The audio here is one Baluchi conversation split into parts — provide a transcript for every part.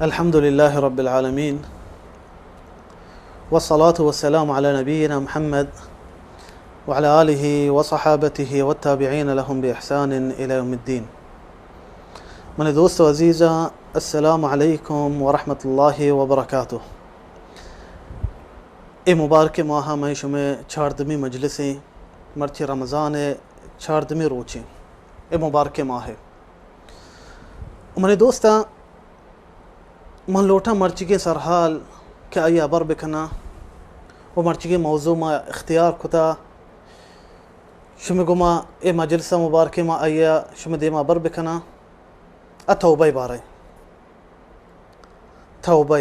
الحمد لله رب العالمين، والصلاة والسلام على نبينا محمد وعلى آله وصحابته والتابعين لهم بإحسان إلى يوم الدين. منی دوست و عزیزاں، السلام علیکم ورحمۃ اللہ وبرکاتہ. اے مبارک ماہ ءَ مئے شمئے چاردمی مجلسیں، مرچی رمضان ءِ چاردمی روچیں اے مبارک ماہ ءَ. منی دوستاں، من لوٹاں مرچیگیں سرحال کہ آئی ءَ ہبر بکناں و مرچیگیں موضوع ما اختیار کتا، شمئے گوما اے مجلس ءِ مبارکیں ما آئی ءَ شمئے دیما ہبر بکناں. ءُ توبہ ءِ بارہ ءَ. توبہ.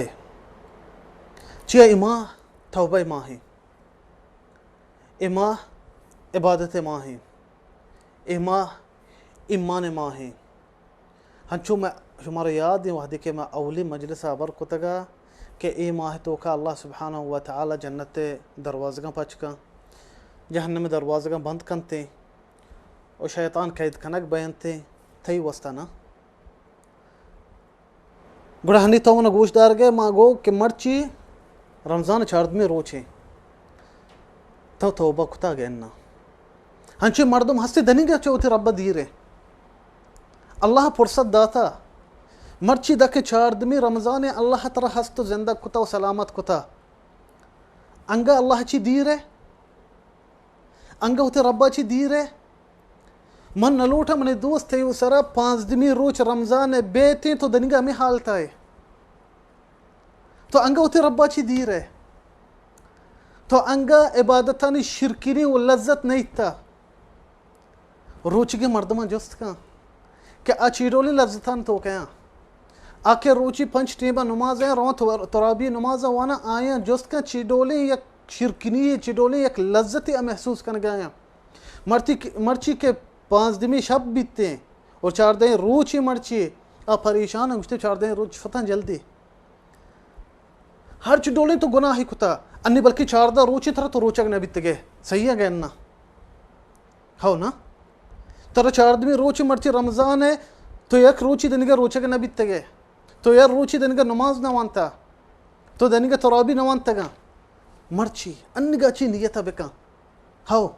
چیا اے ماہ توبہ ءِ ماہ ایں؟ اے ماہ عبادت ءِ ماہ ایں. اے ماہ ایمان ءِ ماہ ایں. ہنچو مئے شمارا یاد ایں، وہدے کہ ما اولی مجلس ءَ ہبر کتگا کہ اے ماہ ءِ توکا اللہ سبحانہ و تعالی جنت ءِ دروازگاں پچ کن، جہنم ءِ دروازگاں بند کنتیں و شیطان قید کنگ بینتیں، تئی واسطہ نہ. گڑا ہنی تو منا گوش دارگئے، ما گو کہ مرچی رمضان چاردمی روچیں، تو توبہ کتا گئے نا؟ ہنچیں مردم ہستی دنیگا چہ وتی رب دیرے. اللہ فرصت داتا، مرچی دکے چاردمی رمضان اللہ ترا ہست و زندگ کتا و سلامت کتا. انگا اللہ چی دیرے؟ انگا وتی ربا چی دیرے؟ من نہ لوٹاں منی دوست تئی سرا پانزدمی روچ رمضان ءِ بیتیں تو دنیگا ہمے حالتا ئے. تو انگا وتی ربا چی دیرے؟ تو انگا عبادتانی شیرکنی و لذت نیتا. روچگیں مردماں جست کن کہ آ چی ڈولیں لذتانی توکا آں. آ کہ روچی پنچ ٹیمہ نماز ءَ رواں، تو-، ترابی نماز ءَ واناں، آیاں جست کن چی ڈولیں یک شیرکنی، چی ڈولیں یک لذتے ءَ محسوس کنگا آں. مرتی کہ، مرچی کہ پانزدمی شپ بیتیں اور چاردہیں روچی مرچی آ پریشان ایں، گوشتے چاردہیں روچ فتاں جلدی. ہرچ ڈولیں تو گناہے کتا، انی بلکہ چاردہ روچی ترا تو روچگ نہ بیتگے، صحیح ہے گئے نا؟ ہو نا؟ ترا چاردمی روچی مرچی رمضان ہے، تو یک روچی دنگا روچگ نہ بیتگے، تو یک روچی دنگا نماز نہ وانتا، تو دنگا ترابی نہ وانتگا، مرچی انگا چی نیتا بکن. ہو.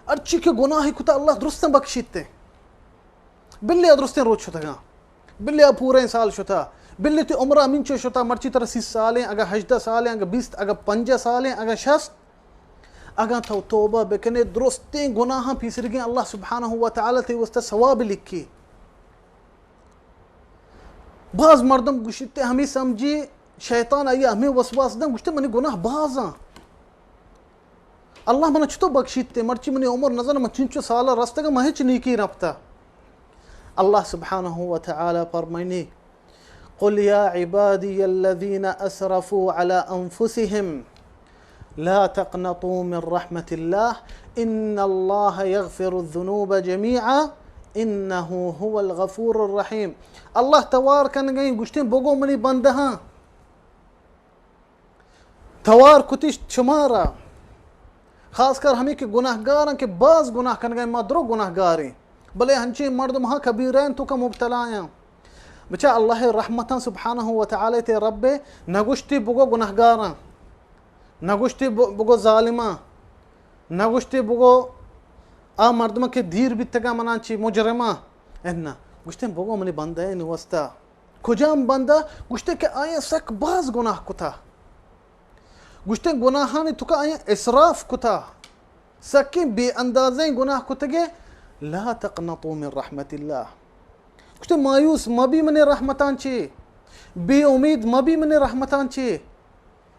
ہرچی کہ گناہے کتا اللہ درستاں بخشیت تے. بلے آ درستیں روچ شتگاں. بلے آ پوریں سال شتا. بلے تی عمرہ ہمینچو شتا، مرچی ترا سی سالیں، اگاں ہژدہ سالیں، اگاں بیست، اگاں پنجاہ سالیں، اگاں شست. اگاں تو توبہ بکنے، درستیں گناہاں پیسرگیں اللہ سبحانہ و تعالی تی واسطہ ثواب لکھی. باز مردم گوشیت تے ہمے سمجھی شیطان آئی ہمے وسواس دن، گوشتے منی گناہ بازاں. اللہ منا چطور بخشیت تے، مرچی منی عمر نزن، من چنچو سالا رستگا، من ہچ نیکی نپتا. اللہ سبحانہ و تعالی فرمائنی، قل يا عبادي الذين أسرفوا على أنفسهم لا تقنطوا من رحمة الله إن الله يغفر الذنوب جميعا إنه هو الغفور الرحيم. اللہ توار کنگئیں، گوشتیں بگو منی بندہاں، توار کتش شمارا، خاص کر ہمے کہ گناہگاراں کہ باز گناہ کنگا، ما درو گناہگاریں، بلے ہنچیں مردم ہاں کبیرہ انت تو کہ مبتلا ہیں. بچا اللہ رحمتاں سبحانہ و تعالی تے رب نگوشتی بگو گناہگاراں، نگوشتی ب-، بگو ظالماں، نگوشتی بگو آ مردم کہ دیر بیتگا منا چی مجرماں، انا گوشتیں بگو منی بندہ نوستا. کجام بندہ؟ گوشتے کہ آیاں سک باز گناہ کتا. گوشتے گناہانی توکا آیاں اسراف کتا. سکیں بے اندازیں گناہ کتگے. لا تقنطوا من رحمة الله. گوشتے مایوس مبی منی رحمتان چی. بے امید مبی منی رحمتان چی.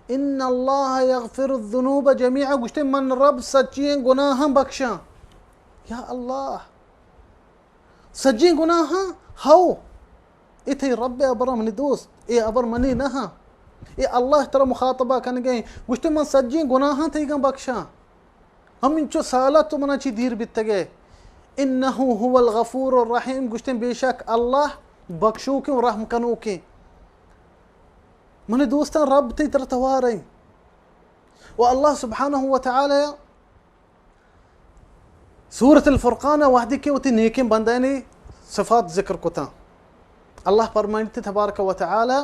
ان الله يغفر الذنوب جميعا. گوشتے من رب سچیں گناہاں بخشاں. یا اللہ. سجیں گناہاں؟ ہو. اے تئی رب ءِ ہبراں منی دوست، اے ہبر منی نہ ہاں. اے اللہ ترا مخاطبہ کنگے. گوشتے من سجیں گناہاں تئیگاں بخشاں. ہمینچو سالا تو منا چی دیر بیتگے. انه هو الغفور الرحیم. گوشتے بے شک اللہ بخشوکیں و رحم کنوکیں. منی دوستاں، رب تئی ترا تواریں. و اللہ سبحانہ و تعالی سورۃ الفرقان ءَ وہدے کہ وتی نیکیں بندانی صفات ذکر کتاں، اللہ فرمائنت تبارک و تعالی: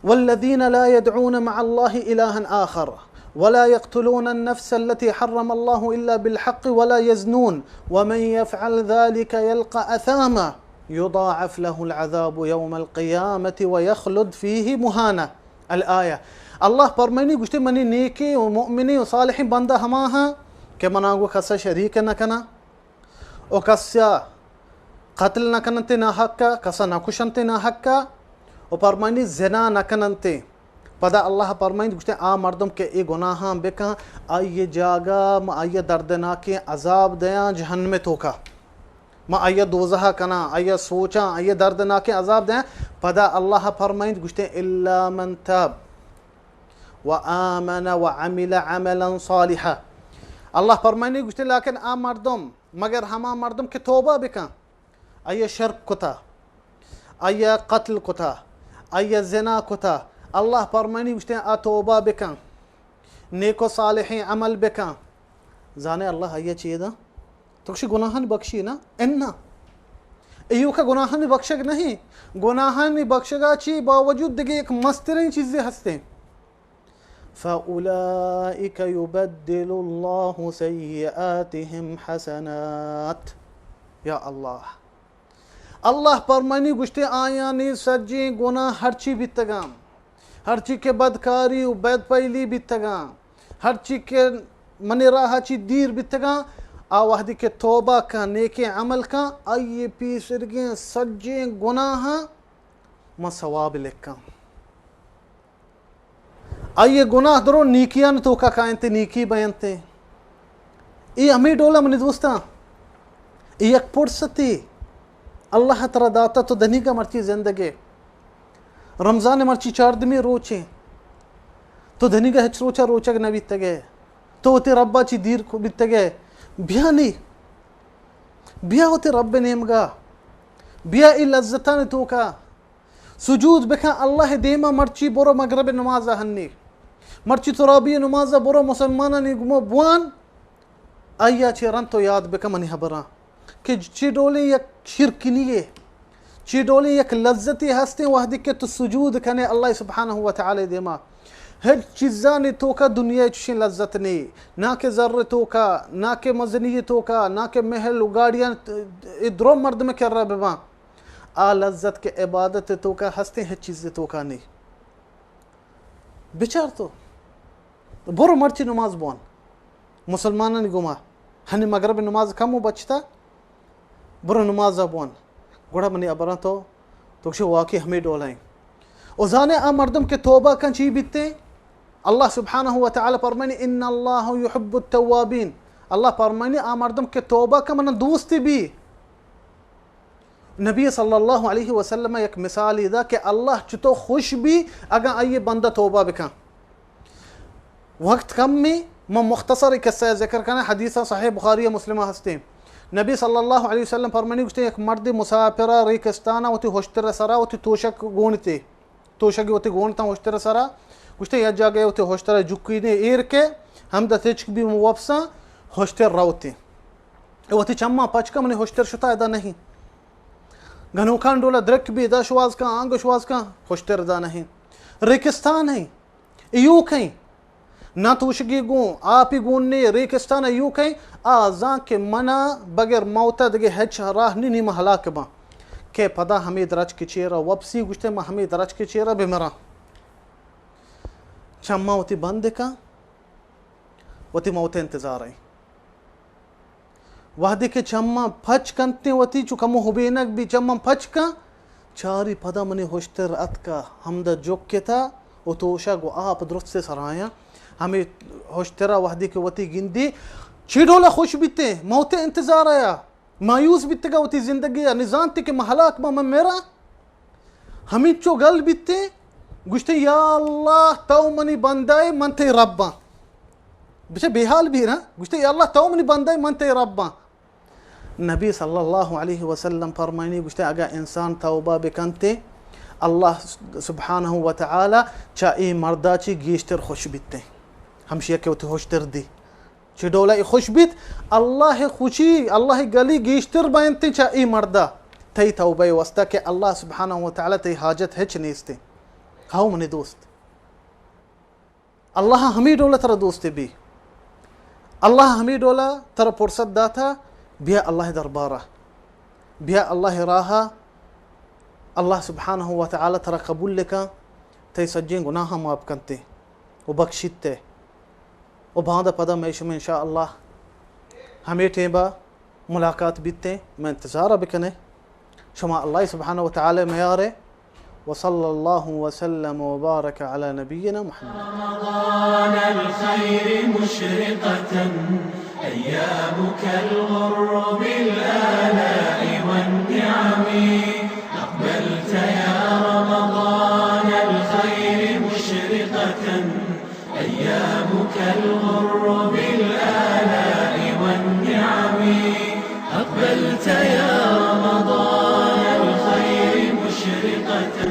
والذين لا يدعون مع الله إلها آخر ولا يقتلون النفس التي حرم الله إلا بالحق ولا يزنون ومن يفعل ذلك يلق أثاما يضاعف له العذاب يوم القيامة ويخلد فيه مهانا. الآية. اللہ فرمائنی، گوشتے، منی نیکیں و مؤمنیں و صالحیں بندہ ہما ہاں کہ منا گو کسا شریک نہ کنا و کسا قتل نہ کننتے ناحقا، کسا نہ کشنتے ناحقا، و فرمائنی زنا نہ کننتے. پدا اللہ فرمائنت، گوشتے، آ مردم کہ اے گناہاں بکن، آئی جاگہ ما آئی دردناکیں عذاب دیاں جہنم توکا. ما آئی دوزہ کناں، آئی سوچاں، آئی دردناکیں عذاب دیاں. پدا اللہ فرمائنت، گوشتے، الا من تاب و آمن و عمل عملا صالحا. اللہ فرمائنی، گوشتے، لیکن آ مردم، مگر ہما مردم کہ توبہ بکن، آئی شرک کتا، آئی قتل کتا، آئی زنا کتا، اللہ فرمائنی، گوشتے، آ توبہ بکن، نیک و صالحیں عمل بکن. زانے اللہ آئی چی دا؟ تو کشی گناہانی بخشی نا؟ انا. ایوکا گناہانی بخشگ نہیں. گناہانی بخشگا چی باوجود دگہ یک مستریں چیزے ہستے. فأولئك يبدل الله سيئاتهم حسنات. یا اللہ. اللہ فرمانی، گوشتے، آیانی سجیں گناہ ہرچی بیتگاں، ہرچی کہ بدکاری و بدپیلی بیتگاں، ہرچی کہ منی راہ چی دیر بیتگاں، آ وہدی کہ توبہ کن، نیکیں عمل کن، آئی پیسرگیں سجیں گناہاں من ثواب لکھاں. آئی گناہ درو نیکیان توکا کائنتے، نیکی بینتے. اے ہمیں ڈولا منی دوستاں، اے یک فرصتی اللہ ترا داتا، تو دنیگا مرچی زندگے. رمضان مرچی چاردمی روچیں، تو دنیگا ہچ روچا روچگ نہ بیتگے، تو وتی ربا چی دیر کو بیتگے. بیا نی، بیا وتی رب نیمگا، بیا اے لذتان توکا سجود بکن اللہ دیما. مرچی برو مغرب نماز ہنی، مرچی ترابی نماز برو مسلمانانی گمو بوان. آیا چہ رند تو یاد بکن منی حبراں کہ چی ڈولیں یک شرکنی یے، چی ڈولیں یک لذتی ہستیں وہدی کہ تو سجود کنے اللہ سبحانہ و تعالی دیما. ہچ چیزانی توکا دنیا چشیں لذت نی، نہ کہ زر توکا، نہ کہ مزنی توکا، نہ کہ محل و گاڑیاں، اے درو مردم کرا بباں. آ لذت کہ عبادت توکا ہستیں، ہچ چیز توکا نی. بچار تو، برو مرچی نماز بوان مسلمانانی گما. ہنی مغرب نماز کم و بچتا، برو نماز بوان. گڑا منی ابراں تو، تو کشی واقعی ہمیں ڈولائیں. و زانے آ مردم کہ توبہ کن چی بیتے؟ اللہ سبحانہ و تعالی فرمانی، ان اللہ یحب التوابین. اللہ فرمانی، آ مردم کہ توبہ کن من دوستی بی. نبی صلی اللہ علیہ وسلم یک مثالی دا کہ اللہ چطور خوش بی اگاں آئی بندہ توبہ بکن. وقت کم می، من مختصر قصہ ذکر کناں، حدیث صحیح بخاری و مسلم ہستیں. نبی صلی اللہ علیہ وسلم فرمانی، گوشتے، یک مرد مسافر ریکستان وتی ہشتر سرا وتی توشک گونتے، توشگی وتی گونتاں ہشتر سرا. گوشتے، یک جاگہ وتی ہشتر جکینے ایر کے، ہمدا تچک بی وپساں، ہشتر روتے. وتی چماں پچ کن، منی ہشتر شتا ادا نہیں. گنوکان ڈولا درک بی، ادا شواز کن، آنگو شواز کن، ہشتر ادا نہیں. ریکستان ہیں، ایوک ہیں، نہ توشگی گون، آپی گون نے، ریکستان ایوک ہیں. آ زان کہ منا بغیر موت دگہ ہچ راہ نی، نی من ہلاک باں. کہ پدا ہمیں درچک چیرا وپسی، گوشتے، من ہمیں درچک چیرا بمراں. چماں وتی بند کن، وتی موت انتظار ہیں. وہدے کہ چماں پچ کنتیں وتی، چو کمو ہبینگ بی، چماں پچ کن، چاری پدا منی ہشتر اتکا، ہمدا جک کتا و توشگ و آپ درست سرایاں. ہمیں ہشترا وہدے کہ وتی گندی، چی ڈولا خوش بیتیں، موت انتظار آیا، مایوس بیتگا وتی زندگی ء، نزانتی کہ من ہلاک باں، من مراں. ہمینچو گل بیتیں، گوشتے، یا اللہ، تو منی بندہ ئے، من تئی رب آں. بچہ بے حال بی نا، گوشتے، یا اللہ، تو منی بندہ ئے، من تئی رب آں. نبی صلی اللہ علیہ وسلم فرمائنی، گوشتے، اگاں انسان توبہ بکنتے، اللہ سبحانہ و تعالی چا اے مردا چی گیشتر خوش بیتے. ہمشی کہ وتی ہشتر دی. چہ ڈولا اے خوش بیت، اللہ خوشی، اللہ گلی گیشتر بینت چہ اے مردا. تئی توبہ ءِ واسطہ کہ اللہ سبحانہ و تعالی تئی حاجت ہچ نیست۔ ہاؤ منی دوست، اللہ ہمے ڈول ترا دوست بی۔ اللہ ہمے ڈول ترا فرصت داتا، بیا اللہ دربارہ، بیا اللہ راہ، اللہ سبحانہ و تعالی ترا قبول لکا، تئی سجیں گناہ معاف کنتے و بخشیتے۔ و باندا پدا مئے شمئے انشاءاللہ ہمے ٹیمبا ملاقات بیتیں، مئے انتظار بکنے۔ شما اللہ سبحانہ و تعالی میارے۔ وصلی اللہ وسلم وبارک علی نبینا محمد۔ رمضان الخير مشرقة، أيامك الغر بالآلاء والنعم. أقبلت يا رمضان الخير مشرقة، أيامك الغر بالآلاء والنعم. أقبلت يا رمضان الخير مشرقة،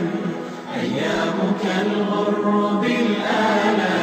أيامك الغر بالآلاء